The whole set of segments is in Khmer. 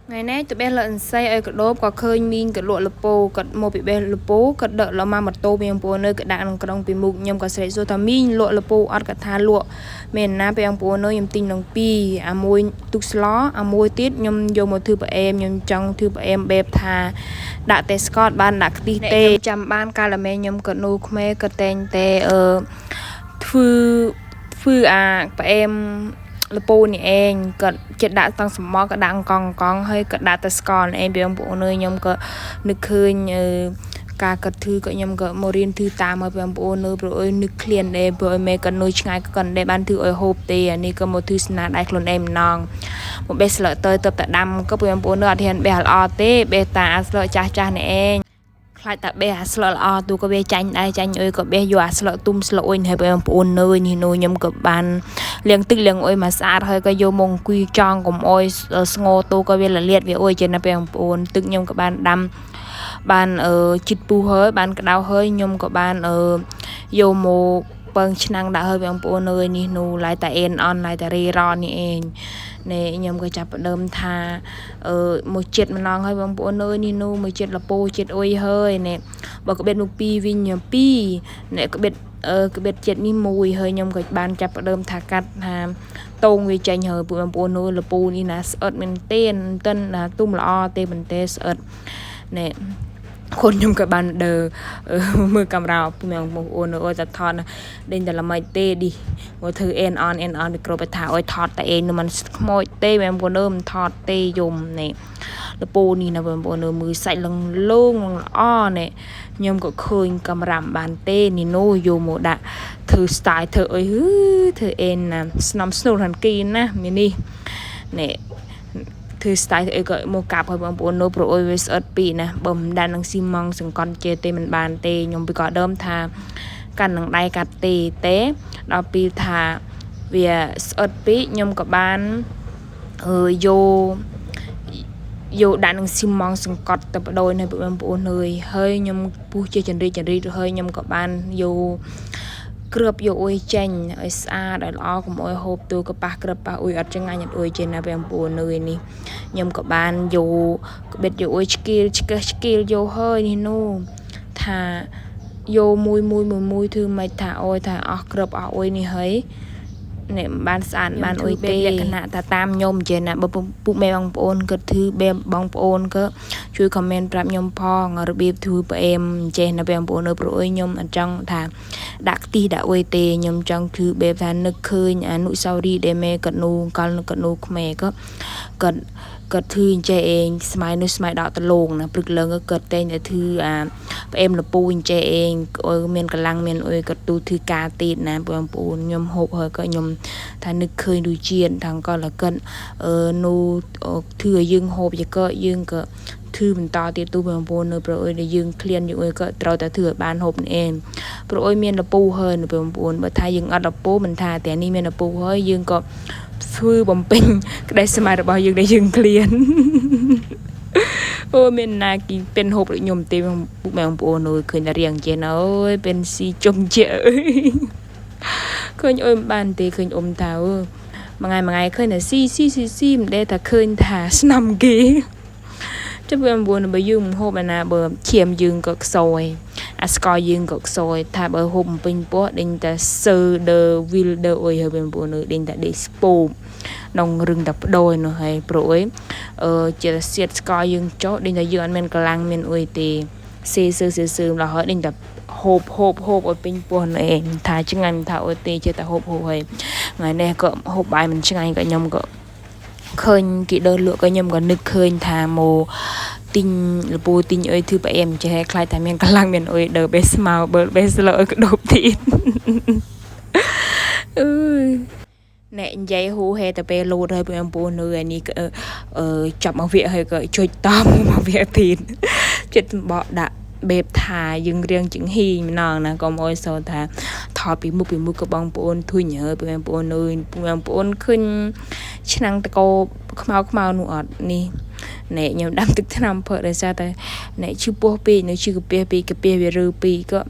ថ្ងៃនេះទៅបេះលអិនសីឲ្យកដូបក៏ឃើញមីងក៏លក់លពោគាត់មកពីបេះលពោគាត់ដឹកលមកម៉ូតូពីបងប្អូននៅក៏ដាក់ក្នុងក្រុងពីមុខខ្ញុំក៏ស្រែកសួរថាមីងលក់លពោអត់គាត់ថាលក់មែនណាពេលបងប្អូននៅខ្ញុំទិញនឹងពីរអាមួយទុកស្លអាមួយទៀតខ្ញុំយកមកធ្វើផ្អែមខ្ញុំចង់ធ្វើផ្អែមបែបថាដាក់តែស្កតបានដាក់ខ្ទិះទេចាំបានកាលមេខ្ញុំក៏នូក្មេក៏តែងតែអឺធ្វើធ្វើអាផ្អែមលពូនេះឯងគាត់ចិត្តដាក់តង់សំមកក៏ដាក់កង់កង់ហើយក៏ដាក់តែស្ករឯងបងប្អូនអើយខ្ញុំក៏នឹកឃើញអឺការកាត់ធឺក៏ខ្ញុំក៏មករៀនធឺតាមឲ្យបងប្អូននៅព្រោះអើយនឹកឃ្លានដែរព្រោះឲ្យមេក៏នុយឆ្ងាយក៏គាត់ដែរបានធឺឲ្យហូបទេអានេះក៏មកធឺស្នាដៃខ្លួនឯងម្ដងមកបេះស្លឹកទៅទៅតែដាំក៏បងប្អូននៅអត់ហ៊ានបេះល្អទេបេះតាស្លឹកចាស់ចាស់នេះឯងខ្លាចតែបេះអាស្លឹកល្អទូក៏វាចាញ់ដែរចាញ់អុយក៏បេះយកអាស្លឹកទុំស្លឹកអុយហើយបងប្អូននៅនេះនោះខ្ញុំក៏បានលាងទឹកលាងអុយមកស្អាតហើយក៏យកមកអង្គុយចង់កុំអុយស្ងោទូក៏វាលលាតវាអុយចេះណាបងប្អូនទឹកខ្ញុំក៏បានដាំបានអឺជីតពុះហើយបានក្តៅហើយខ្ញុំក៏បានអឺយកមកពងឆ្នាំងដាក់ហើយបងប្អូនអើយនេះនោះឡាយតាអេនអនឡាយតារីរ៉នេះឯងនេះខ្ញុំក៏ចាប់ផ្ដើមថាអឺមួយចិត្តម្ដងហើយបងប្អូនអើយនេះនោះមួយចិត្តលពោចិត្តអុយហើយនេះបើក្បិតមកពីរវិញពីរនេះក្បិតអឺក្បិតចិត្តនេះមួយហើយខ្ញុំក៏បានចាប់ផ្ដើមថាកាត់ថាតងវាចេញហើយពួកបងប្អូនអើយលពូនេះណាស្អិតមែនទេតិនណាទុំល្អទេមែនទេស្អិតនេះខ្លួនខ្ញុំក៏បានដើមើលកាមេរ៉ាពីបងប្អូនអើយតែថតដេញតែល្មិចទេឌីមកធ្វើអេនអនអេនអនពីគ្រប់ថាអើយថតតែអេននោះมันខ្មោចទេបងប្អូនអើយមិនថតទេយំនេះលពូនេះណាបងប្អូនអើយមើលសាច់លងលងល្អនេះខ្ញុំក៏ឃើញកាមេរ៉ាបានទេនេះនោះយកមកដាក់ធ្វើ style ធ្វើអីហឺធ្វើអេនណាស្នំស្នូលហាន់គីណាមាននេះនេះធ្វើ style អីក៏មកកាប់ឲ្យបងប្អូននៅប្រូអុយវាស្អិតពីណាបើមិនដាក់នឹងស៊ីម៉ងសង្កត់ជេទេមិនបានទេខ្ញុំពីក៏ដើមថាកាន់នឹងដៃកាត់ទេទេដល់ពេលថាវាស្អិតពីខ្ញុំក៏បានអឺយកយកដាក់នឹងស៊ីម៉ងសង្កត់ទៅបដូរនៅបងប្អូនអើយហើយខ្ញុំពុះជាចង្រីចង្រីហើយខ្ញុំក៏បានយកគ្របយកអុយចេញឲ្យស្អាតឲ្យល្អកុំអុយហូបទូក៏ប៉ះគ្របប៉ះអុយអត់ចងាញ់អត់អុយចេញណាបងប្អូនអើយនេះខ្ញុំក៏បានយកក្បិតយកអុយឆ្កៀលឆ្កឹះឆ្កៀលយកហើយនេះនោះថាយកមួយមួយមួយមួយធ្វើមិនថាអុយថាអស់គ្របអស់អុយនេះហើយនេះមិនបានស្អាតបានអុយទេលក្ខណៈថាតាមខ្ញុំចេះណាបើពុកម៉ែបងប្អូនក៏ធ្វើបែបបងប្អូនក៏ជួយ comment ប្រាប់ខ្ញុំផងរបៀបធ្វើផ្អែមចេះណាបងប្អូននៅព្រោះអុយខ្ញុំអត់ចង់ថាដាក់ខ្ទិះដាក់អុយទេខ្ញុំចង់ធ្វើបែបថានឹកឃើញអនុស្សាវរីយ៍ដែលមេក៏នូកាលក៏នូខ្មែរក៏គាត់គាត់ធ្វើអញ្ចេះឯងស្មៃនោះស្មៃដកដលងណាព្រឹកឡើងគាត់តែងតែធ្វើអាផ្អែមលពូអញ្ចេះឯងមានកម្លាំងមានអុយគាត់ទូធ្វើការទៀតណាបងប្អូនខ្ញុំហូបហើយក៏ខ្ញុំថានឹកឃើញដូចជាតិថងក៏លកិនអឺនោះធ្វើឲ្យយើងហូបយក៏យើងក៏ធ្វើបន្តទៀតទូបងប្អូននៅព្រោះអុយដែលយើងឃ្លានយើងអុយក៏ត្រូវតែធ្វើឲ្យបានហូបនេះឯងព្រោះអុយមានលពូហើយនៅបងប្អូនបើថាយើងអត់លពូមិនថាតែនេះមានលពូហើយយើងក៏ធ្វើបំពេញក្តីស្មៃរបស់យើងដែលយើងឃ្លានអូមានណាគីเป็นហូបដូចខ្ញុំទេពុកម៉ែបងប្អូនអើយឃើញតែរៀងចេះអើយเป็นស៊ីជុំជាអើយឃើញអើយមិនបានទេឃើញអ៊ំថាអើមួយថ្ងៃមួយថ្ងៃឃើញតែស៊ីស៊ីស៊ីស៊ីមិនដែលថាឃើញថាស្នំគេចាំបងប្អូនបើយើងមិនហូបអាណាបើឈាមយើងក៏ខ្សោយអាស្ករយើងក៏ខ្សោយថាបើហូបបំពេញពោះដេញតែសើដឺវីលដឺអុយហើយបងប្អូនដេញតែដេកស្ពោបក្នុងរឹងតែបដូរនោះហើយព្រោះអុយអឺជាសៀតស្ករយើងចុះដេញតែយើងអត់មានកម្លាំងមានអុយទេសេសើសេសើម្ល៉េះហើយដេញតែហូបហូបហូបឲ្យពេញពោះនោះឯងថាឆ្ងាញ់ថាអុយទេចេះតែហូបហូបហើយថ្ងៃនេះក៏ហូបបាយមិនឆ្ងាញ់ក៏ខ្ញុំក៏ឃើញគេដើរលក់ក៏ខ្ញុំក៏នឹកឃើញថាមកទិញលពូទិញអុយធ្វើផ្អែមចេះខ្លាចថាមានកម្លាំងមានអុយដើរបេះស្មៅបើបេះស្លឹកឲ្យក្តោបទៀតអឺអ្នកនិយាយហ៊ូហេទៅពេលលូតហើយបងប្អូននៅឯនេះអឺចាប់មកវាហើយក៏ចុចតាមមកវាទៀតចិត្តបកដាក់បេបថាយើងរៀងចង្ហីម្ដងណាកុំអោយសូថាថតពីមុខពីមុខក៏បងប្អូនធុញហើយបងប្អូនអើយបងប្អូនឃើញឆ្នាំងតកោខ្មៅខ្មៅនោះអត់នេះណែខ្ញុំដាំទឹកថ្នាំផឹកដោយសារតែណែឈឺពោះពេកនៅឈឺកាពះពេកកាពះវារើពេកក៏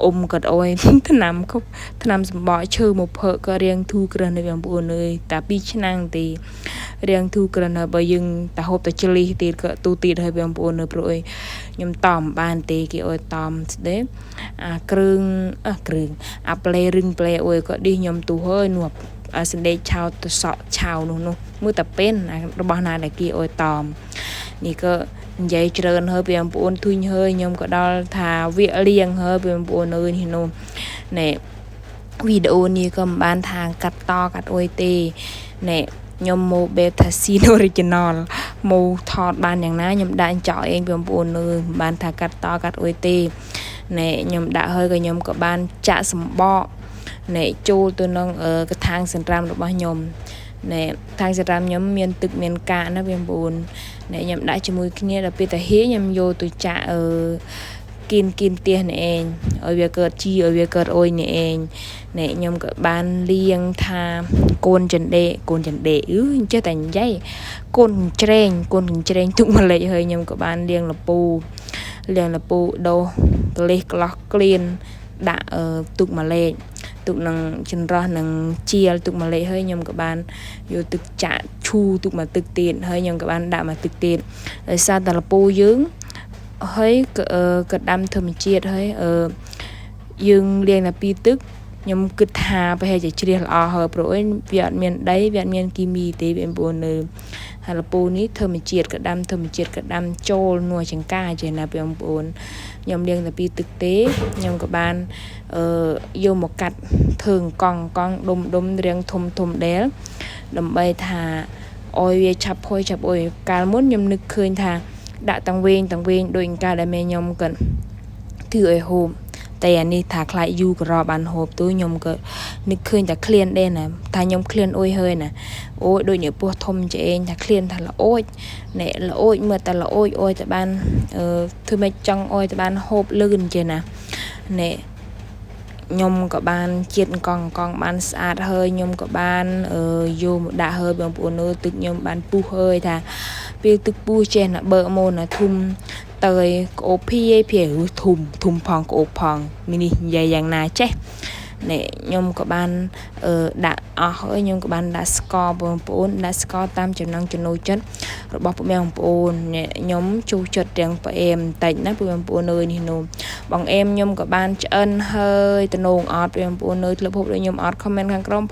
អ៊ំគាត់អុយថ្នាំគប់ថ្នាំសម្បកឈើមកផើកក៏រៀងធូរក្រិនហើយបងប្អូនអើយតែ2ឆ្នាំទេរៀងធូរក្រិនហើយបើយើងតែហូបតែឆ្លីសទៀតក៏ទូទៀតហើយបងប្អូនអើយព្រោះអីខ្ញុំតំបានទេគេអុយតំស្ដេអាគ្រឿងអាគ្រឿងអាប្លេរឹងប្លេអុយក៏ឌីខ្ញុំទូហើយនោះសណ្ដែកឆោទៅសក់ឆៅនោះនោះមើលតែពេលរបស់ណាដែលគេអុយតំនេះក៏និយាយច្រើនហើយបងប្អូនធុញហើយខ្ញុំក៏ដល់ថាវាលៀងហើយបងប្អូនអើយនេះនោះណែវីដេអូនេះក៏មិនបានថាកាត់តកាត់អុយទេណែខ្ញុំមកបែបថាស៊ីន original មកថតបានយ៉ាងណាខ្ញុំដាក់ចោលឯងបងប្អូនអើយមិនបានថាកាត់តកាត់អុយទេណែខ្ញុំដាក់ហើយក៏ខ្ញុំក៏បានចាក់សម្បកណែចូលទៅនឹងកថាងសន្រាមរបស់ខ្ញុំណែខាងសម្រាប់ខ្ញុំមានទឹកមានកាកណាបងប្អូនណែខ្ញុំដាក់ជាមួយគ្នាដល់ពេលតាហៀខ្ញុំយកទៅចាក់អឺគៀនគៀនផ្ទះនេះឯងឲ្យវាកើតជីឲ្យវាកើតអុយនេះឯងណែខ្ញុំក៏បានលៀងថាកូនចន្ដេកូនចន្ដេអឺចេះតែនិយាយកូនច្រែងកូនច្រែងទុកម្លេចហើយខ្ញុំក៏បានលៀងលពូលៀងលពូដោះក្លេះក្លោះក្លៀនដាក់ទុកម្លេចទុកនឹងចម្រោះនឹងជាលទុកម្លេចហើយខ្ញុំក៏បានយកទឹកចាក់ឈូទុកមកទឹកទៀតហើយខ្ញុំក៏បានដាក់មកទឹកទៀតដោយសារតែលពូយើងហើយក៏ដាំធម្មជាតិហើយអឺយើងលាងតែពីទឹកខ្ញុំគិតថាប្រហែលជាជ្រះល្អហើយព្រោះអីវាអត់មានដីវាអត់មានគីមីទេបងប្អូននៅហើយលពូនេះធម្មជាតិក៏ដាំធម្មជាតិក៏ដាំចូលនួចង្ការចេះណាបងប្អូនខ្ញុំលាងតែពីទឹកទេខ្ញុំក៏បានអឺយកមកកាត់ធ្វើកង់កង់ដុំដុំរាងធំធំដែលដើម្បីថាឲ្យវាឆាប់ផុយឆាប់អុយកាលមុនខ្ញុំនឹកឃើញថាដាក់តាំងវែងតាំងវែងដូចកាលដែលមេខ្ញុំគាត់ធ្វើឲ្យហូបតែអានេះថាខ្លាចយូរក៏របានហូបទូខ្ញុំក៏នឹកឃើញតែក្លៀនដែរណាថាខ្ញុំក្លៀនអុយហើយណាអូយដូចនេះពោះធំចេអេងថាក្លៀនថាល្អូចណែល្អូចមើលតែល្អូចអុយតែបានអឺធ្វើម៉េចចង់អុយតែបានហូបលឿនចេះណាណែខ្ញុំក៏បានជាតិកង់កង់បានស្អាតហើយខ្ញុំក៏បានយកមកដាក់ហើយបងប្អូនអើយទឹកខ្ញុំបានពុះហើយថាពេលទឹកពុះចេះណាបើមកណាធុំតើក្អូភីភីធុំធុំផងក្អូផងមីនេះនិយាយយ៉ាងណាចេះនេះខ្ញុំក៏បានដាក់អស់ហើយខ្ញុំក៏បានដាក់ស្ករបងប្អូនដាក់ស្ករតាមចំណង់ចំណូលចិត្តរបស់ពុកម៉ែបងប្អូនខ្ញុំចូលចិត្តទាំងផ្អែមបន្តិចណាពុកម៉ែបងប្អូនអើយនេះនោះបងអែមខ្ញុំក៏បានឆ្អិនហើយតំណងអត់បងប្អូនអើយធ្លាប់ហូបដូចខ្ញុំអត់ comment ខាងក្រោម